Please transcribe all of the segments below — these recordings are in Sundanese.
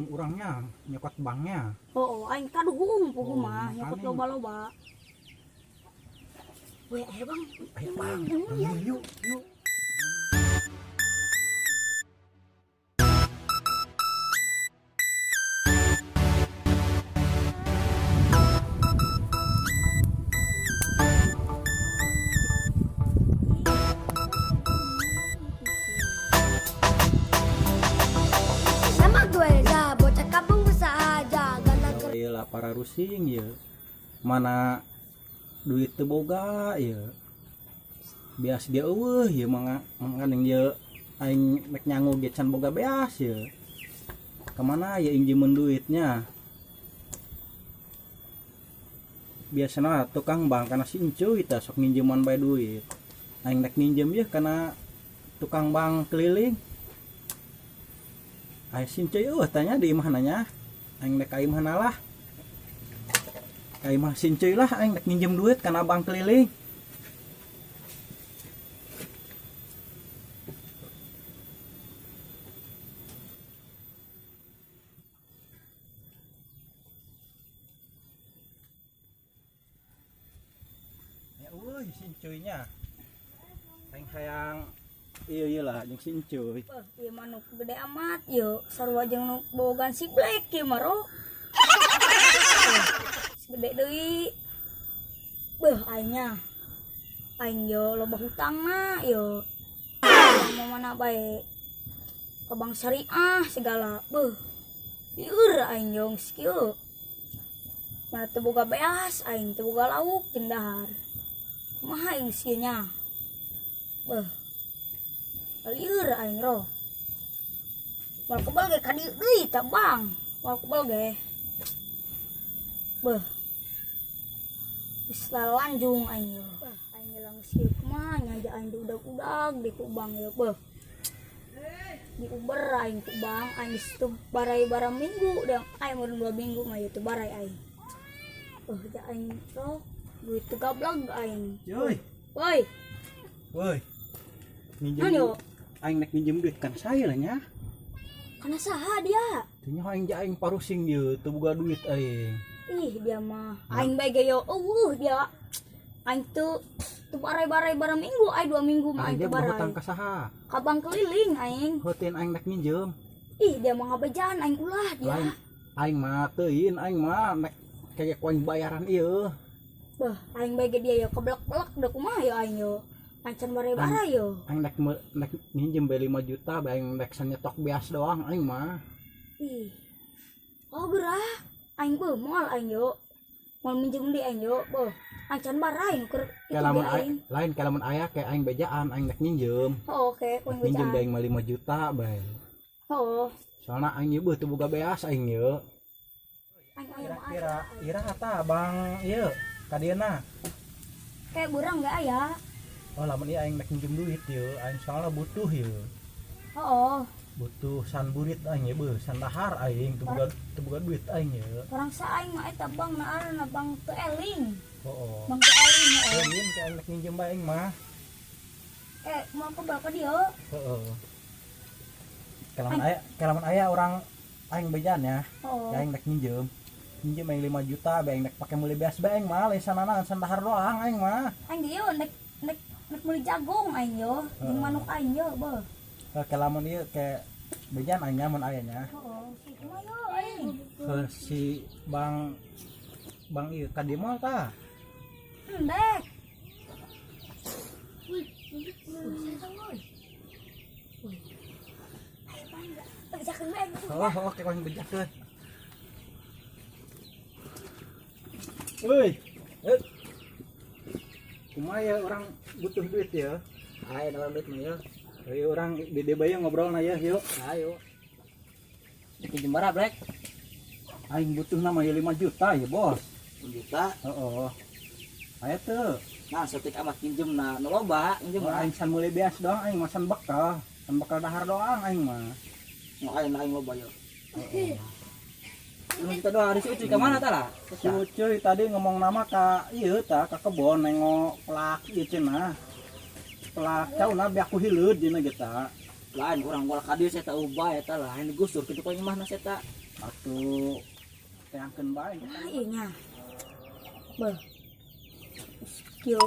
Puguh urangnya nyokot banknya. Oh, aing kadugung puguh Oh, mah nyokot makanya. Loba-loba. Weh, ayo Bang. Ayo Bang, Iya. yuk yuk. Nama gue Reza, bocah kampung bisa aja. Gana Iya lah para rusing ya. Mana duit teu boga ya. Bias dia eueuh ya mangga mangkaning ye aing rek nyangu ge can boga beas ya. Kemana ya injemen duitnya? Biasana tukang bank kana si Encuy tah sok nginjeman bae duit. Aing rek nginjem ye kana tukang bank keliling. Aing si Encuy eueuh tanya di imahna nya. Aing rek ka imahna lah. Ka imah si Encuy lah aing rek nginjem duit kana bank keliling. Ya eueuh si Encuynya. Aing hayang iya iya lah jeung si Encuy. Beuh, ieu mah nu gede amat ieu sarua jeung nu bogogan si Black ieu mah ro. Gede deui. Beuh aingnya. Aing yo loba hutangna ieu. Mau mana bae. Ka bank syariah segala. Beuh. Lieur aing yo geus kieu. Mana teu boga beas aing teu boga lauk jeung dahar. Kumaha aing geus kieu nya? Beuh. Lieur aing ro. Moal kebel ge ka dieu deui tah bang. Moal kebel ge. Beuh. Geus lalanjung aing yo. Beuh, aing nyelang geus kieu kumaha nya aja aing diudag-udag di ku bang yo. Beuh. Diuber aing ku bang, aing geus teu barai bara minggu deung aing meureun 2 minggu mah ieu teu barai aing. Beuh, ja aing ro duit teu gableg aing. Cuy. Woi. Woi. Minjem Ayo. duit. Aing nek minjem duit kan saya lah nya. Kana saha dia? Teu nyaho aing ja aing parusing ieu teu boga duit aing. Ih dia mah. Nah. Aing bae ge yo eueuh dia. Aing teu barai-barai bara minggu, aing 2 minggu mah aing Aing teu ge barai. hutang ka saha? Ka bank keliling aing. Heuteun aing nek minjem. Ih dia mah ngabejaan aing ulah dia. Lain aing mah teuin aing mah nek kayak ku aing bayaran ieu. Beuh, aing bae ge dia yo keblek-blek da kumaha yo aing yo. Ancan barai-barai yo. Aing nek nek minjem bae 5 juta bae aing nek sanyetok beas doang aing mah. Ih. Oh gerah. Aing beuh moal aing yo. Moal minjem deui aing yo. Beuh, ancan barai nu keur itu Kayak lamun ge aing. lain kayak lamun aya kayak aing bejaan aing nek minjem. Oh, oke, ku aing Minjem bejaan. bae aing mah 5 juta bae. Oh. Soalna aing ieu beuh teu boga beas aing ieu. Aing aya mah aya. Kira-kira ira tah Bang ieu ka dieuna. Kayak burang ge aya. Oh lamun ieu aing nek minjem duit ieu, aing soalna butuh ieu. Oh. Butuh san burit aing ieu beuh, san dahar aing teu boga duit aing ieu. Orang sa aing mah eta bang na arana bang teu eling. Oh. Bang teu eling, heeh. Eling ka aing nek minjem bae aing mah. Mau kebal ka dieu? Heeh. Kalamun aya urang aing bejan ya. Oh. Aing nek minjem. Minjem aing 5 juta bae aing nek pake meuli beas bae aing mah lain sanana san dahar doang aing mah. Aing ge yo nek nek nek meuli jagung aing yo, jeung Heeh. manuk aing yo beuh. Heuh, kalamun ieu ke bejan aing nyamun aya nya. Heeh, si kumaha yo aing. Heuh, si Bang Bang ieu ka dieu moal tah. Endek. Wih, Wih, ayo bang, bejakeun bae aing. Oh, oke, aing bejakeun. Woi. Eh. Kumaha ya orang butuh duit ya? Ayo orang duit mah ya. Ayo orang di dieu bae ngobrolna ya, yuk. Ayo. Pinjem berapa, Black? Aing butuh nama ya 5 juta ya, Bos. 5 juta? Heeh. Aya teu. Nah, setik amat pinjem na nu loba, pinjem Oh, mah. aing san meuli beas doang, aing mah san bekal. San bekal dahar doang aing mah. Nu aing aing loba ya. Heeh. 5 juta doang, si Ucuy ka mana tah lah? Si Ucuy tadi ngomong nama ka ieu tah ka kebon nengok pelak ieu cenah. Pelak cauna beak ku hileud dina ge tah. Lain urang moal ka dieu saya tah ubah eta lah, lain digusur kitu ku imahna saya tah. Atuh teangkeun bae. Nah, ieu nya. Beuh. Kieu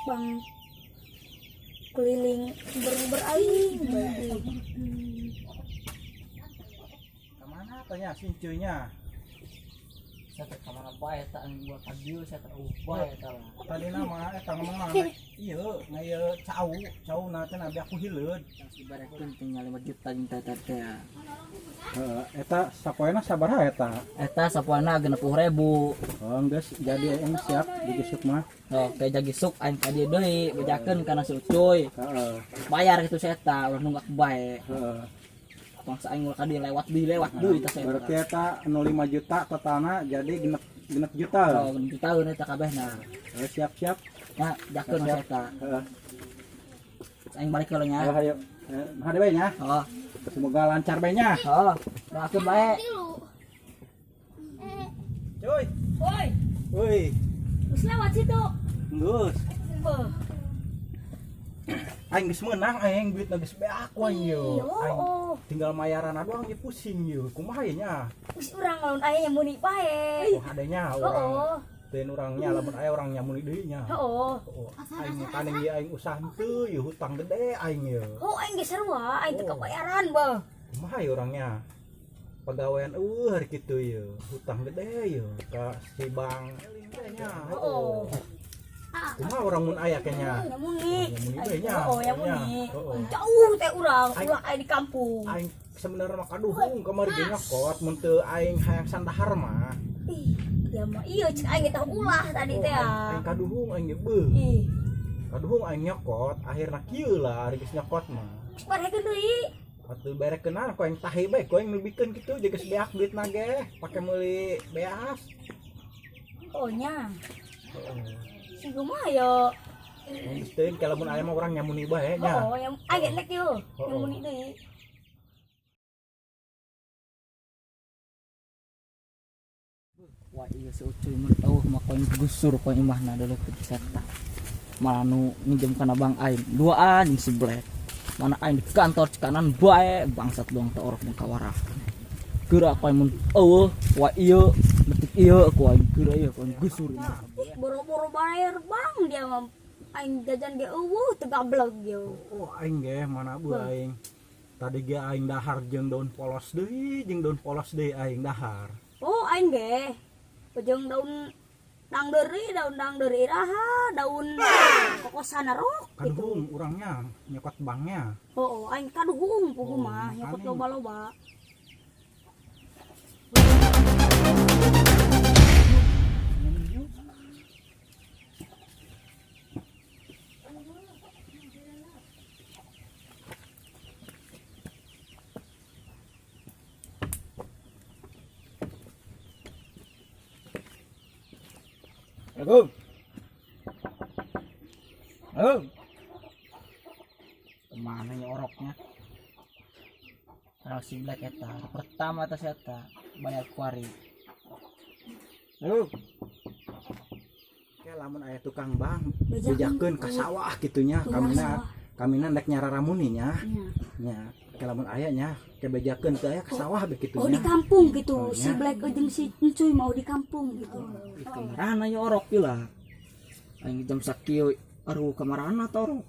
bang keliling ber aing bae. Kamana tanya si cuy-nya? Saya teh kamana bae eta aing buat ka dieu saya teh eueuh bae eta lah. Tadina mah eta ngomong rek ieu ngaieu cau, cau na teh nabi aku hileud. Yang dibarekeun tinggal 5 juta jeung teh teh. Heeh, eta sapoena sabaraha eta? Eta sapoena 60.000. Oh, geus jadi aing siap digesuk mah. Oke, jagi sok aing ka dieu deui bejakeun kana si Ucuy. Heeh. Bayar kitu si eta ulah nunggak bae. Heeh. Bangsa aing ulah ka dieu lewat deui lewat deui tah si eta. Berarti eta 05 juta totalna jadi genep juta. Oh, genep juta eta kabehna. Heeh, siap-siap. Ya, jakeun si eta. Heeh. Aing balik heula nya. Ayo, ayo. Hade bae nya. Oh. Semoga lancar bae nya. Oh, doakeun bae. Cuy. Woi, Woi, geus lewat situ. geus. Beuh. Aing geus meunang aing duitna geus beak aing ye. Aing Oh, tinggal mayaran doang ye pusing ye. Kumaha ye nya? geus urang lamun aya nyamuni bae. Oh, hadenya urang. Heeh. Teu urangnya lamun aya urang nyamuni deui nya. Heeh. Oh, aing kaning ye aing usah henteu ye hutang gede aing ye. Oh, aing geus sarua, aing teu kabayaran beuh. Kumaha ye urangnya? Pagawean eueuh hari kitu ye, hutang gede ye ka si Bang. Nya. Oh. Kumaha urang mun aya kenya? Nyamuni. Nyamuni bae nya. Oh, nyamuni. Heeh. Jauh teh urang, ulah aya di kampung. Aing sebenarnya mah kaduhung kamari ge nyokot mun teu aing hayang sandahar mah. Ih, ya mah iya cek aing teh ulah tadi teh Oh, aing kaduhung aing ge beuh. Ih, Kaduhung aing nyokot, akhirna kieu lah ari geus nyokot mah. geus barekeun deui. Atuh berekeun ku aing tahi bae, ku aing lebihkeun kitu jeung geus beak duitna ge, pake meuli beas. Oh nya. Heeh. Si kumaha yo? Geus teuing ka lamun aya mah urang nyamuni bae nya. Oh, yang aing nek yo, Oh, oh. nyamuni deui. Wah iya si Ucuy mun eueuh mah koin gusur koin imahna dulu ke eta. Malah nu minjem kana bang aing duaan jeung si Black. Mana aing di kantor cekanan bae bangsat doang teh orok mung kawarah. Geura koin mun eueuh wah iya detik iya ku aing geura ieu koin gusur imah. Ih, boro-boro bayar bang dia mah aing jajan ge eueuh teu gableg yo. Oh, aing ge mana bu aing. Tadi ge aing dahar jeung daun polos deui, jeung daun polos deui aing dahar. Oh, aing ge jeung daun dangdeuri, daun dangdeuri iraha, daun kokosan rok gitu. Kaduhung urangnya nyokot banknya. Oh, oh, aing kaduhung pugu Oh, mah nyokot makanya. loba-loba. Assalamualaikum. Assalamualaikum. Kemana ya oroknya? Kalau si Black eta, pertama atas eta bayar kuari. Assalamualaikum. Kayak lamun aya tukang bang, Bejakeun. bejakeun ka sawah kitu nya, kamina kamina rek nyararamuni nya. Nya. Nya, kayak lamun aya nya, ke bejakeun teu aya ka sawah be kitu Oh, di nya. kampung gitu. Oh, Si nya. Black jeung si Encuy mau di kampung gitu. Ih, kamarana ya orok lah. Aing jam sakieu aduh kamarana tah orok.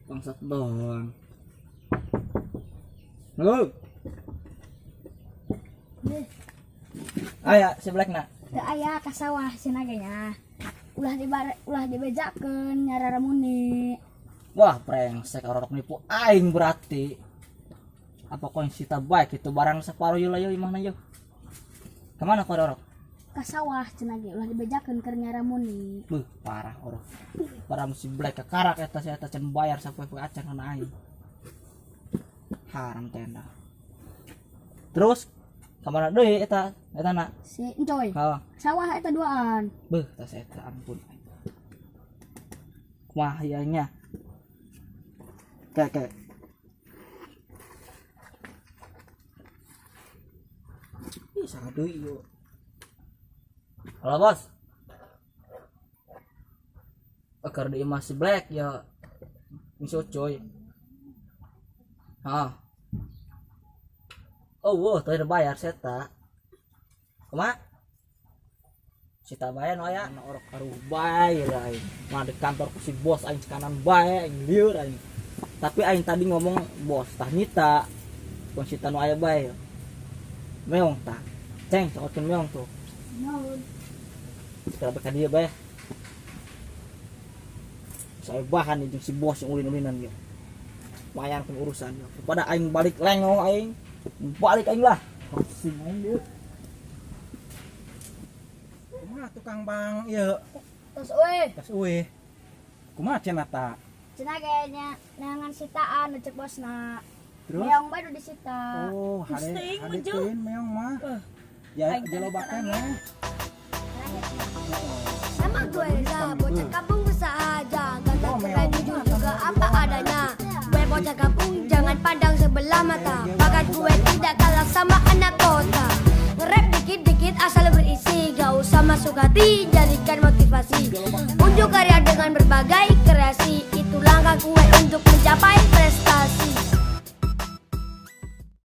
Bangsat doang. Halo. Aya si Black na. Teu aya ka sawah cenah ge nya. Ulah dibar ulah dibejakeun nyararamuni. Wah, brengsek orok nipu aing berarti. Apa koin sita baik itu barang separuh yeuh lah yeuh imahna yeuh. Kemana kau orok? Ka sawah cenah ge ulah dibejakeun keur nyaramuni. Beuh, parah orok. Barang si Black kakarak eta si eta can bayar sapoe-poe acan kana aing. Haram tenda. Terus kamana deui eta eta na? Si Encoy. Heeh. Sawah eta duaan. Beuh, tas eta ampun aing. Kumaha ieu nya? Kayak kayak. Ih, saha deui ieu. Halo, Bos. Akar di imah si Black ya. Misi coy. Hah. Oh, wow, tadi bayar seta. Kumaha? Sita bae nu aya na orok karuh bae lah aing. Mah di kantor ku si bos aing cekanan bae aing lieur aing. Tapi aing tadi ngomong bos tah nyita. Kun sita nu aya bae. Meong tah. Ceng cokotkeun meong tuh. Naon? Segala ka dieu bae. Saya bahan jeung si bos yang ulin-ulinan ge. Lumayan kan urusan. Pada aing balik lengo aing. Balik aing lah. Pusing aing dieu. Kumaha tukang bang ieu? Tos euy. Tas eueuh. Kumaha cenah ta? Cenah ge nya neangan sitaan cek bosna. Terus? Meong bae disita. Oh, hade Pusing, hade Bejo. teuing meong mah. Ya Aing tadi jalobakan we. Nama gue Reza, bocah kampung bersahaja. Gagah keren jujur juga apa adanya. Gue bocah kampung, jangan pandang sebelah mata. Bakat gue tidak kalah sama anak kota. Nge-rap dikit-dikit asal berisi. Gak usah masuk hati, jadikan motivasi. Unjuk karya dengan berbagai kreasi. Itu langkah gue untuk mencapai prestasi.